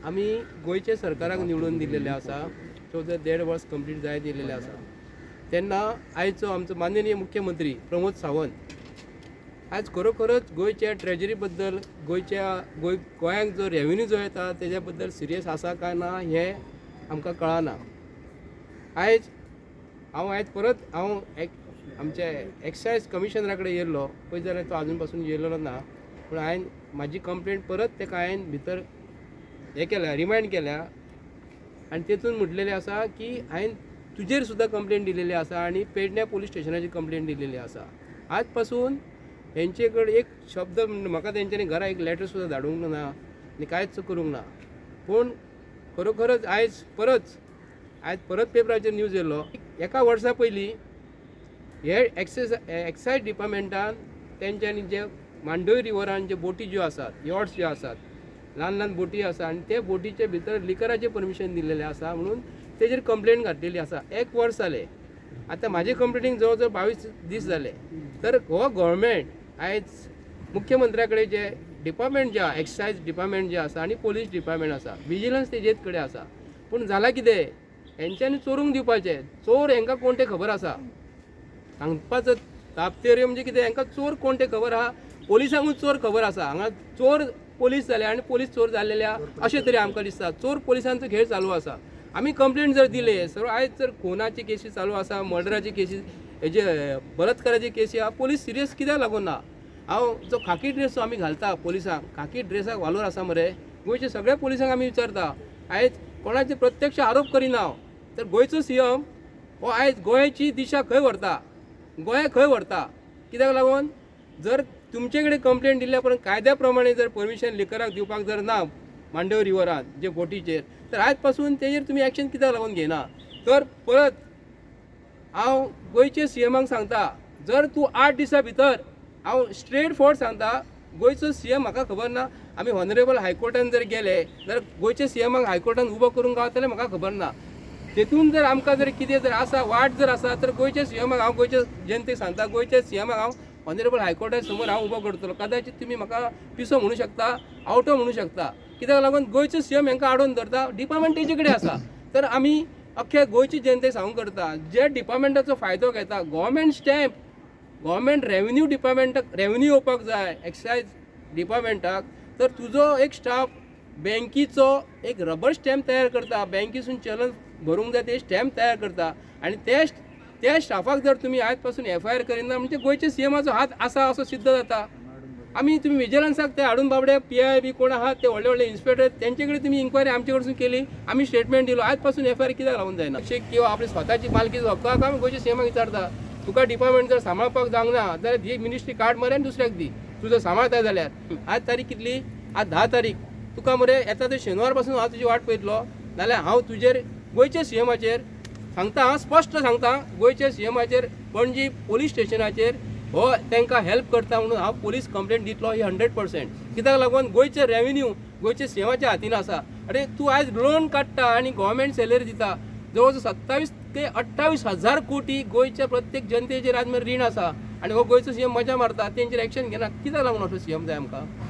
आमी गोंयच्या सरकाराक निवडून दिल्लेलें आसा. चवदा देड वर्स कंप्लीट जायत येयलेलें आसा. तेन्ना आयचो आमचो माननीय मुख्यमंत्री प्रमोद सावंत आयज खरोखरच गोंयच्या ट्रेजरी बद्दल, गोंयच्या गोंयांक जो रेवेन्यू जो येता तेज्या बद्दल सिरियस आसा काय ना हें आमकां कळना. आयज हांव आयज परत हांव आमच्या एक्सायज कमिशनरा कडेन येयल्लो पळय जाल्यार तो आजून पासून येयलेलो ना, पूण हांवें म्हाजी कंप्लेन परत तेका हांवें भितर हें केल्या, रिमायंड केल्या आनी तेतून म्हटलेलें आसा की हांवें तुजेर सुद्दां कंप्लेन दिलेली आसा आनी पेडण्या पोलीस स्टेशनाची कंप्लेन दिलेली आसा. आज पासून हेंचे कडेन एक शब्द म्हाका तेंच्यांनी घरा एक लेटर सुद्दां धाडूंक ना आनी कांयच करूंक ना. पूण खरोखरच आयज परत पेपराचेर न्यूज येयलो. एका वर्सा पयलीं हे एक्सायज डिपार्टमेंटान तेंच्यांनी जे मांडवी रिवरान जे बोटी ज्यो आसात, यॉट्स ज्यो आसात, ल्हान ल्हान बोटी आसा आनी ते बोटीचे भितर लिकराचें परमिशन दिल्लेलें आसा म्हणून तेजेर कंप्लेन घातलेली आसा. एक वर्स जालें, आतां म्हाजे कंप्लेनीक जवळ जवळ 22 दीस जाले. तर हो गव्हर्मेंट आयज मुख्यमंत्र्या कडेन जे डिपार्टमेंट जे आसा, एक्सायज डिपार्टमेंट जे आसा आनी पोलीस डिपार्टमेंट आसा, विजिलन्स तेजेच कडेन आसा. पूण जालां कितें, हेंच्यांनी चोरूंक दिवपाचें, चोर हेंकां कोण तें खबर आसा. सांगपाचो तात्पर्य म्हणजे कितें, हेंकां चोर कोण तें खबर आहा, पोलिसांकूच चोर खबर आसा. हांगा चोर पोलीस जाले आनी पोलीस चोर जाल्लेले आहा अशें तरी आमकां दिसता. चोर पोलिसांचो खेळ चालू आसा. आमी कंप्लेन जर दिले सर, आयज जर खुनाची केसी चालू आसा, मर्डराची केसी, हेजे बलात्काराची केसी आहा, पोलीस सिरियस कित्याक लागून ना? हांव जो खाकी ड्रेस जो आमी घालता पोलिसांक, खाकी ड्रेसाक वालोर आसा मरे? गोंयच्या सगळ्या पोलिसांक आमी विचारता, आयज कोणाचे प्रत्यक्ष आरोप करिना हांव, तर गोंयचो सीएम हो आयज गोंयची दिशा खंय व्हरता, गोंया खंय व्हरता? कित्याक लागून जर तुमचे कडेन कंप्लेन दिल्ल्या उपरांत कायद्या प्रमाणे जर परमिशन लिकराक दिवपाक जर ना मांडवी रिवरान जे बोटीचेर, तर आयज पासून तेजेर तुमी एक्शन कित्याक लागून घेयना? तर परत हांव गोंयचे सीएमाक सांगता, जर तूं 8 दिसां भितर, हांव स्ट्रेट फॉरवर्ड सांगता, गोंयचो सीएम म्हाका खबर ना, आमी ऑनरेबल हायकोर्टान जर गेले जाल्यार गोंयचे सीएमाक हायकोर्टान उबो करूंक गावतलें म्हाका खबर ना. तेतून जर आमकां जर कितें जर आसा, वाट जर आसा, तर गोंयच्या सीएमाक हांव गोंयच्या जनतेक सांगता, गोंयच्या सीएमाक हांव ऑनरेबल हायकोर्टा समोर हांव उबो करतलो. कदाचित तुमी म्हाका पिसो म्हणू शकता, आवटो म्हणू शकता. कित्याक लागून गोंयचो सीएम हेंकां आडोवन धरता, डिपार्टमेंट तेजे कडेन आसा. तर आमी अख्ख्या गोंयची जनतेक सांगूंक करता, जे डिपार्टमेंटाचो फायदो घेता, गव्हर्मेंट स्टॅम्प, गव्हर्मेंट रेवेन्यू डिपार्टमेंटाक रेवेन्यू येवपाक जाय एक्सायज डिपार्टमेंटाक, तर तुजो एक स्टाफ बँकीचो एक रबर स्टॅम्प तयार करता, बँकीसून चलन भरूंक जाय ते स्टॅम्प तयार करता आनी त्या स्टाफाक जर तुमी आयज पासून एफआयआर करिना म्हणजे गोंयच्या सीएमाचो हात आसा असो सिद्ध जाता. आमी तुमी विजिलन्साक ते हाडून बाबडे पीआय बी कोण आहात ते व्हडले व्हडले इन्स्पेक्टर तेंचे कडेन तुमी इन्क्वायरी आमचे कडसून केली, आमी स्टेटमेंट दिलो, आयज पासून एफआयआर कित्याक लागून जायना? किंवा आपली स्वताची मालकी हक्क आमी गोंयच्या सीएमाक विचारता, तुका डिपार्टमेंट जर सांबाळपाक जावंक ना जाल्यार ही मिनिस्ट्री काड मरे आनी दुसऱ्याक दी, तुजो सांबाळता जाल्यार. आज तारीख कितली? आज 10 तारीख. तुका मरे येता ते शेनवार पासून हांव तुजी वाट पळयतलो, नाल्यार हांव तुजेर गोंयच्या सीएमाचेर सांगता, हांव स्पश्ट सांगता, गोंयच्या सीएमाचेर पणजी पोलीस स्टेशनाचेर हो तांकां हेल्प करता म्हणून हांव पोलीस कंप्लेन दितलो ही 100%. कित्याक लागून गोंयचे रेवेन्यू गोंयच्या सीएमाच्या हातीन आसा. अरे तूं आयज लोन काडटा आनी गव्हर्मेंट सॅलरी दिता, जवळ जवळ 27 ते 28 हजार कोटी गोंयच्या प्रत्येक जनतेचेर आज मेरेन रीण आसा आनी हो गोंयचो सीएम मजा मारता, तेंचेर एक्शन घेना. कित्याक लागून असो सीएम जाय आमकां?